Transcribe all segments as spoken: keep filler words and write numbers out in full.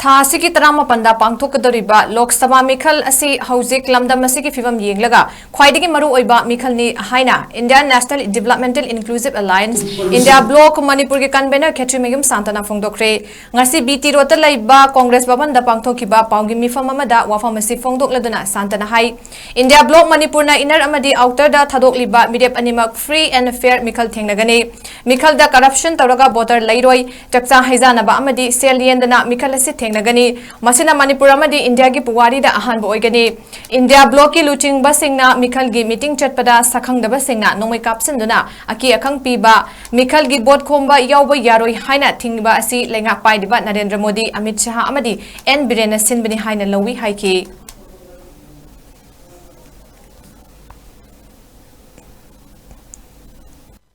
ꯊꯥ ꯑꯁꯤꯒꯤ ꯇꯔꯥꯃꯥꯄꯟꯗ ꯄꯥꯡꯊꯣꯛꯀꯗꯧꯔꯤꯕ ꯂꯣꯛ ꯁꯚꯥ ꯃꯤꯈꯜ ꯑꯁꯤ ꯍꯧꯖꯤꯛ ꯂꯝꯗꯝ ꯑꯁꯤꯒꯤ ꯐꯤꯕꯝ ꯌꯦꯡꯂꯒ ꯈ꯭ꯋꯥꯏꯗꯒꯤ ꯃꯔꯨꯑꯣꯏꯕ ꯃꯤꯈꯜꯅꯤ ꯍꯥꯏꯅ Indian National Developmental Inclusive Alliance, India Bloc, ꯃꯅꯤꯄꯨꯔꯒꯤ convener ꯈꯦꯇ꯭ꯔꯤꯃꯌꯨꯝ ꯁꯥꯟꯇꯅ ꯐꯣꯡꯗꯣꯛꯈ꯭ꯔꯦ꯫ ꯉꯁꯤ B T Road ꯇ ꯂꯩꯕ Congress ꯚꯕꯟꯗ ꯄꯥꯡꯊꯣꯛꯈꯤꯕ ꯄꯥꯎꯒꯤ ꯃꯤꯐꯝ ꯑꯃꯗ ꯋꯥꯐꯝ ꯑꯁꯤ ꯐꯣꯡꯗꯣꯛꯂꯗꯨꯅ ꯁꯥꯟꯇꯅ ꯍꯥꯏ, India Bloc ꯃꯅꯤꯄꯨꯔꯅ inner ꯑꯃꯗꯤ outer ꯗ ꯊꯥꯗꯣꯛꯂꯤꯕ ꯃꯤꯔꯦꯞ ꯑꯅꯤꯃꯛ free and fair ꯃꯤꯈꯜ ꯊꯦꯡꯅꯒꯅꯤ꯫ ꯃꯤꯈꯜꯗ corruption ꯇꯧꯔꯒ voter ꯂꯩꯔꯣꯏ, ꯆꯥꯛꯆꯥ ꯍꯩꯖꯥꯅꯕ ꯑꯃꯗꯤ ꯁꯦꯜ ꯌꯦꯟꯗꯅ ꯃꯤꯈꯜ ꯑꯁꯤ ꯊꯦꯡꯅꯒꯅꯤ꯫ ꯃꯁꯤꯅ ꯃꯅꯤꯄꯨꯔ ꯑꯃꯗꯤ ꯏꯟꯗꯤꯌꯥꯒꯤ ꯄꯨꯋꯥꯔꯤꯗ ꯑꯍꯥꯟꯕ ꯑꯣꯏꯒꯅꯤ꯫ ꯏꯟꯗꯤꯌꯥ ꯕ꯭ꯂꯣꯛꯀꯤ ꯂꯨꯆꯤꯡꯕꯁꯤꯡꯅ ꯃꯤꯈꯜꯒꯤ meeting ꯆꯠꯄꯗ ꯁꯛꯈꯪꯗꯕꯁꯤꯡꯅ ꯅꯣꯡꯃꯩ ꯀꯥꯞꯁꯤꯟꯗꯨꯅ ꯑꯀꯤ ꯑꯈꯪ ꯄꯤꯕ, ꯃꯤꯈꯜꯒꯤ vote ꯈꯣꯝꯕ ꯌꯥꯎꯕ ꯌꯥꯔꯣꯏ ꯍꯥꯏꯅ ꯊꯤꯡꯕ ꯑꯁꯤ ꯂꯩꯉꯥꯛ ꯄꯥꯏꯔꯤꯕ ꯅꯔꯦꯟꯗ꯭ꯔ ꯃꯣꯗꯤ, ꯑꯃꯤꯠ ꯁꯍꯥ ꯑꯃꯗꯤ ꯑꯦꯟ ꯕꯤꯔꯦꯟꯅ ꯁꯤꯟꯕꯅꯤ ꯍꯥꯏꯅ ꯂꯧꯏ ꯍꯥꯏꯈꯤ꯫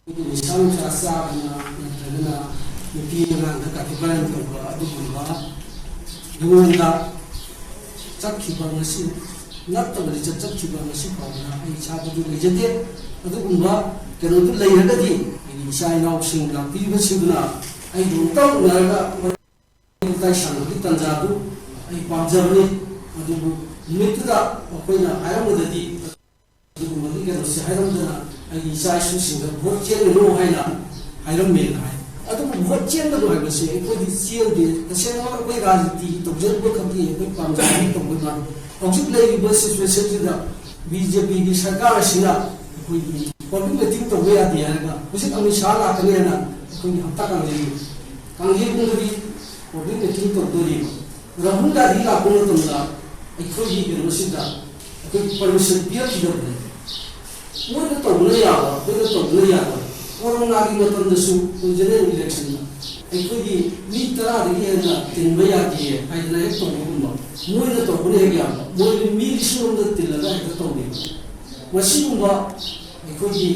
ꯑꯩꯈꯣꯏꯒꯤ ꯅꯤꯁꯥ ꯅꯨꯡꯁꯥ ꯆꯥꯗꯅ ꯅꯠꯇ꯭ꯔꯒꯅ ꯅꯨꯄꯤ ꯑꯉꯥꯡꯗ ꯀꯥꯊꯤ ꯀꯥꯔꯟ ꯇꯧꯕ ꯑꯗꯨꯒꯨꯝꯕ ꯑꯩꯉꯣꯟꯗ ꯆꯠꯈꯤꯕ ꯉꯁꯤ ꯅꯠꯇꯕ ꯂꯤꯆꯠ ꯆꯠꯈꯤꯕ ꯉꯁꯤ ꯐꯥꯎꯕꯗ ꯑꯩ ꯏꯁꯥꯗꯗꯤ ꯂꯩꯖꯗꯦ꯫ ꯑꯗꯨꯒꯨꯝꯕ ꯀꯩꯅꯣꯗꯨ ꯂꯩꯔꯒꯗꯤ ꯑꯩꯒꯤ ꯏꯆꯥ ꯏꯅꯥꯎꯁꯤꯡ ꯂꯥꯛꯄꯤꯔꯤꯕꯁꯤꯡꯗꯨꯅ ꯑꯩꯕꯨ ꯑꯃꯨꯛꯇꯪ ꯎꯅꯔꯒ ꯋꯥꯔꯤ ꯋꯥꯇꯥꯏ ꯁꯥꯟꯅꯕꯒꯤ ꯇꯥꯟꯖꯥꯗꯨ ꯑꯩ ꯄꯥꯝꯖꯕꯅꯤ꯫ ꯑꯗꯨꯕꯨ ꯅꯨꯃꯤꯠꯇꯨꯗ ꯃꯈꯣꯏꯅ ꯍꯥꯏꯔꯝꯕꯗꯗꯤ ꯑꯗꯨꯒꯨꯝꯕꯒꯤ ꯀꯩꯅꯣꯁꯦ ꯍꯥꯏꯔꯝꯗꯅ ꯑꯩꯒꯤ ꯏꯆꯥ ꯏꯁꯨꯁꯤꯡꯗ vote ꯆꯦꯟꯒꯅꯨ ꯍꯥꯏꯅ ꯍꯥꯏꯔꯝꯃꯦꯅ ꯍꯥꯏ꯫ ꯑꯗꯨꯕꯨ vote ꯆꯦꯟꯒꯅꯨ ꯍꯥꯏꯕꯁꯦ ꯑꯩꯈꯣꯏꯗꯤ ꯆꯦꯟꯗꯦ꯫ ꯇꯁꯦꯡꯅ ꯑꯩꯈꯣꯏ ꯔꯥꯖꯅꯤꯇꯤ ꯇꯧꯖꯔꯤꯕ ꯈꯛꯀꯤ ꯑꯩꯈꯣꯏ ꯄꯥꯝꯖꯕꯒꯤ ꯇꯧꯕ ꯃꯥꯜꯂꯤ꯫ ꯍꯧꯖꯤꯛ ꯂꯩꯔꯤꯕ situationꯁꯤꯗ BJPꯒꯤ ꯁꯔꯀꯥꯔ ꯑꯁꯤꯅ ꯑꯩꯈꯣꯏꯒꯤ public meeting ꯇꯧꯕ ꯌꯥꯗꯦ ꯍꯥꯏꯔꯒ ꯍꯧꯖꯤꯛ ꯑꯃꯤꯠ ꯁꯍꯥ ꯂꯥꯛꯀꯅꯤ ꯍꯥꯏꯅ ꯑꯩꯈꯣꯏꯒꯤ ꯍꯞꯇꯥ ꯀꯥꯡꯖꯩ ꯀꯥꯡꯖꯩꯕꯨꯡꯗꯗꯤ public meeting ꯇꯧꯗꯣꯔꯤꯕ꯫ ꯔꯥꯍꯨꯜ ꯒꯥꯟꯙꯤ ꯂꯥꯛꯄ ꯃꯇꯝꯗ ꯑꯩꯈꯣꯏꯒꯤ ꯀꯩꯅꯣꯁꯤꯗ ꯑꯩꯈꯣꯏ permission ꯄꯤꯔꯛꯈꯤꯗꯕꯅꯤ꯫ ꯃꯣꯏꯅ ꯇꯧꯕꯅ ꯌꯥꯕ, ꯑꯩꯈꯣꯏꯅ ꯇꯧꯕꯅ ꯌꯥꯕ꯫ ꯀꯣꯔꯣꯅꯥꯒꯤ ꯃꯇꯝꯗꯁꯨ ꯑꯩꯈꯣꯏ general electionꯗ ꯑꯩꯈꯣꯏꯒꯤ ꯃꯤ ꯇꯔꯥꯗꯒꯤ ꯍꯦꯟꯅ ꯇꯤꯟꯕ ꯌꯥꯗꯦ ꯍꯥꯏꯗꯅ ꯍꯦꯛ ꯇꯧꯕꯒꯨꯝꯕ, ꯃꯣꯏꯅ ꯇꯧꯕꯅ ꯍꯦꯛ ꯌꯥꯕ꯫ ꯃꯣꯏꯅ ꯃꯤ ꯂꯤꯁꯤꯡ ꯑꯃꯗ ꯇꯤꯜꯂꯒ ꯍꯦꯛꯇ ꯇꯧꯕꯤꯕ꯫ ꯃꯁꯤꯒꯨꯝꯕ ꯑꯩꯈꯣꯏꯒꯤ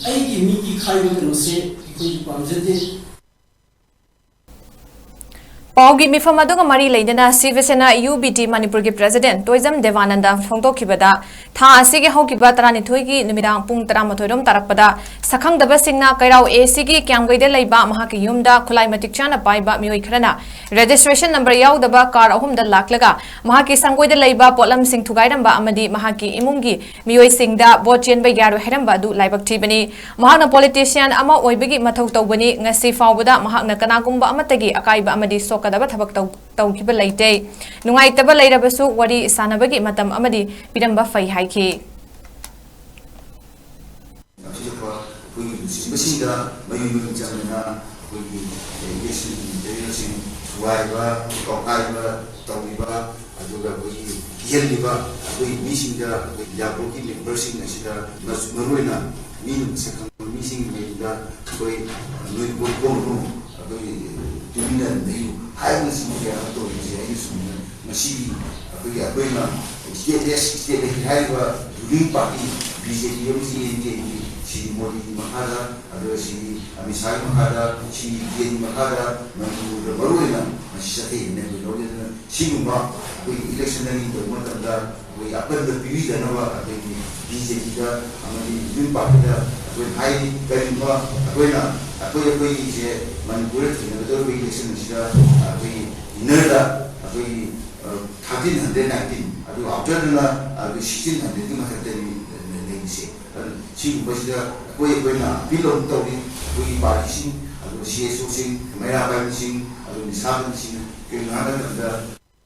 ꯑꯩꯒꯤ ꯃꯤꯒꯤ ꯈꯥꯏꯕ ꯀꯩꯅꯣꯁꯦ ꯑꯩꯈꯣꯏꯒꯤ ꯄꯥꯝꯖꯗꯦ꯫ ꯄꯥꯎꯒꯤ ꯃꯤꯐꯝ ꯑꯗꯨꯒ ꯃꯔꯤ ꯂꯩꯅꯅ ꯁꯤꯕ ꯁꯦꯅꯥ ꯌꯨ ꯕꯤ ꯇꯤ ꯃꯅꯤꯄꯨꯔꯒꯤ ꯄ꯭ꯔꯦꯁꯤꯗꯦꯟꯠ ꯇꯣꯏꯖꯝ ꯗꯦꯕꯥꯅꯟꯗ ꯐꯣꯡꯗꯣꯛꯈꯤꯕꯗ, ꯊꯥ ꯑꯁꯤꯒꯤ ꯍꯧꯈꯤꯕ ꯇꯔꯥꯅꯤꯊꯣꯏꯒꯤ ꯅꯨꯃꯤꯗꯥꯡ ꯄꯨꯡ ꯇꯔꯥꯃꯥꯊꯣꯏ ꯔꯣꯝ ꯇꯥꯔꯛꯄꯗ ꯁꯛꯈꯪꯗꯕꯁꯤꯡꯅ ꯀꯩꯔꯥꯎ ꯑꯦ ꯁꯤꯒꯤ ꯀ꯭ꯌꯥꯝꯒꯩꯗ ꯂꯩꯕ ꯃꯍꯥꯛꯀꯤ ꯌꯨꯝꯗ ꯈꯨꯠꯂꯥꯏ ꯃꯇꯤꯛ ꯆꯥꯅ ꯄꯥꯏꯕ ꯃꯤꯑꯣꯏ ꯈꯔꯅ ꯔꯦꯖꯤꯁꯇ꯭ꯔꯦꯁꯟ ꯅꯝꯕꯔ ꯌꯥꯎꯗꯕ ꯀꯥꯔ ꯑꯍꯨꯝꯗ ꯂꯥꯛꯂꯒ ꯃꯍꯥꯛꯀꯤ ꯁꯪꯒꯣꯏꯗ ꯂꯩꯕ ꯄꯣꯠꯂꯝꯁꯤꯡ ꯊꯨꯒꯥꯏꯔꯝꯕ ꯑꯃꯗꯤ ꯃꯍꯥꯛꯀꯤ ꯏꯃꯨꯡꯒꯤ ꯃꯤꯑꯣꯏꯁꯤꯡꯗ ꯚꯣꯠ ꯆꯦꯟꯕ ꯌꯥꯔꯣꯏ ꯍꯥꯏꯔꯝꯕ ꯑꯗꯨ ꯂꯥꯏꯕꯛ ꯊꯤꯕꯅꯤ꯫ ꯃꯍꯥꯛꯅ ꯄꯣꯂꯤꯇꯤꯁꯤꯌꯥꯟ ꯑꯃ ꯑꯣꯏꯕꯒꯤ ꯃꯊꯧ ꯇꯧꯕꯅꯤ꯫ ꯉꯁꯤ ꯐꯥꯎꯕꯗ ꯃꯍꯥꯛꯅ ꯀꯅꯥꯒꯨꯝꯕ ꯑꯃꯠꯇꯒꯤ ꯑꯀꯥꯏꯕ ꯑꯃꯗꯤ ꯁꯣꯛꯀꯗꯕ ꯊꯕꯛ ꯇꯧ-, ꯇꯧꯈꯤꯕ ꯂꯩꯇꯦ꯫ ꯅꯨꯡꯉꯥꯏꯇꯕ ꯂꯩꯔꯕꯁꯨ ꯋꯥꯔꯤ ꯁꯥꯟꯅꯕꯒꯤ ꯃꯇꯝ ꯑꯃꯗꯤ ꯄꯤꯔꯝꯕ ꯐꯩ ꯍꯥꯏꯈꯤ꯫ ꯅꯛꯁꯤꯜꯂꯛꯄ ꯑꯩꯈꯣꯏꯒꯤ ꯂꯨꯆꯤꯡꯕꯁꯤꯡꯗ ꯃꯌꯨꯝ ꯃꯌꯨꯝ ꯆꯪꯗꯨꯅ ꯑꯩꯈꯣꯏꯒꯤ ꯏꯂꯦꯛꯁꯟꯒꯤ ꯃꯦꯇꯔꯤꯌꯦꯜꯁꯤꯡ ꯊꯨꯒꯥꯏꯕ, ꯀꯥꯎꯈꯥꯏꯕ ꯇꯧꯔꯤꯕ, ꯑꯗꯨꯒ ꯑꯩꯈꯣꯏꯒꯤ ꯀꯤꯍꯜꯂꯤꯕ ꯑꯩꯈꯣꯏ ꯃꯤꯁꯤꯡꯗ, ꯑꯩꯈꯣꯏ ꯌꯥꯄꯣꯛꯀꯤ ꯃꯦꯝꯕꯔꯁꯤꯡ ꯑꯁꯤꯗ ꯃꯔꯨ-, ꯃꯔꯨꯑꯣꯏꯅ ꯃꯤꯅ ꯃꯁꯛ ꯈꯪꯕ ꯃꯤꯁꯤꯡꯒꯤ ꯃꯌꯨꯝꯗ ꯑꯩꯈꯣꯏ ꯅꯣꯏ ꯚꯣꯠ ꯈꯣꯝꯒꯅꯨ, ꯑꯩꯈꯣꯏ ꯇꯨꯃꯤꯟꯅ ꯂꯩꯌꯨ ꯍꯥꯏꯕꯅꯆꯤꯡꯕ ꯀꯌꯥ ꯑꯃ ꯇꯧꯔꯤꯕꯁꯦ ꯑꯩꯅ ꯁꯨꯝ ꯉꯁꯤꯒꯤ ꯑꯩꯈꯣꯏꯒꯤ, ꯑꯩꯈꯣꯏꯅ ꯁ꯭ꯇꯦꯠ ꯂꯦꯁ, ꯁ꯭ꯇꯦꯠ ꯂꯦꯁ ꯍꯥꯏꯔꯤꯕ ꯔꯨꯂꯤꯡ ꯄꯥꯔꯇꯤ ꯕꯤ ꯖꯦ ꯄꯤ ꯑꯃꯁꯨꯡ ꯑꯦꯟ ꯗꯤ ꯑꯦꯒꯤ ꯁ꯭ꯔꯤ ꯃꯣꯗꯤꯒꯤ ꯃꯈꯥꯗ, ꯑꯗꯨꯒ ꯁ꯭ꯔꯤ ꯑꯃꯤꯠ ꯁꯥꯍꯒꯤ ꯃꯈꯥꯗ, ꯁ꯭ꯔꯤ ꯀꯦꯟꯒꯤ ꯃꯈꯥꯗ ꯃꯅꯤꯄꯨꯔꯗ ꯃꯔꯨꯑꯣꯏꯅ ꯃꯁꯤ ꯆꯠꯊꯩꯅ ꯑꯩꯈꯣꯏ ꯂꯧꯖꯗꯨꯅ ꯁꯤꯒꯨꯝꯕ ꯑꯩꯈꯣꯏꯒꯤ ꯏꯂꯦꯛꯁꯟ ꯑꯅꯤ ꯇꯧꯕ ꯃꯇꯝꯗ ꯑꯩꯈꯣꯏ ꯑꯄꯟꯕ ꯄꯤꯕꯤꯗꯅꯕ ꯑꯩꯈꯣꯏꯒꯤ ꯕꯤ ꯖꯦ ꯄꯤꯗ ꯑꯃꯗꯤ ꯔꯨꯂꯤꯡ ꯄꯥꯔꯇꯤꯗ ꯑꯩꯈꯣꯏꯅ ꯍꯥꯏꯔꯤ꯫ ꯀꯔꯤꯒꯨꯝꯕ ꯑꯩꯈꯣꯏꯅ, ꯑꯩꯈꯣꯏ, ꯑꯩꯈꯣꯏꯒꯤꯁꯦ ꯃꯅꯤꯄꯨꯔꯗ ꯊꯦꯡꯅꯒꯗꯧꯔꯤꯕ ꯏꯂꯦꯛꯁꯟ ꯑꯁꯤꯗ ꯑꯩꯈꯣꯏꯒꯤ ꯏꯟꯅꯔꯗ ꯑꯩꯈꯣꯏꯒꯤ, ꯑ, ꯊꯥꯔꯇꯤꯟ ꯍꯟꯗ꯭ꯔꯦꯠ ꯅꯥꯏꯟꯇꯤꯟ, ꯑꯗꯨꯒ ꯑꯥꯎꯇꯔꯗꯅ ꯑꯩꯈꯣꯏ ꯁꯤꯛꯁꯇꯤꯟ ꯍꯟꯗ꯭ꯔꯦꯠꯀꯤ ꯃꯊꯛꯇꯅꯤ ꯂꯩꯔꯤꯁꯦ꯫ ꯑꯗꯨꯅ ꯁꯤꯒꯨꯝꯕꯁꯤꯗ ꯑꯩꯈꯣꯏ, ꯑꯩꯈꯣꯏꯅ ꯑꯄꯤꯜ ꯑꯃ ꯇꯧꯔꯤ, ꯑꯩꯈꯣꯏꯒꯤ ꯄꯥꯔꯇꯤꯁꯤꯡ, ꯑꯗꯨꯒ ꯁꯤ ꯑꯦꯁ ꯑꯣꯁꯤꯡ, ꯃꯩꯔꯥ ꯄꯥꯏꯕꯤꯁꯤꯡ, ꯑꯗꯨꯒ ꯅꯤꯁꯥ ꯄꯥꯏꯕꯤꯁꯤꯡ, ꯀꯔꯤꯒꯤꯅꯣ ꯍꯥꯏꯕ ꯃꯇꯝꯗ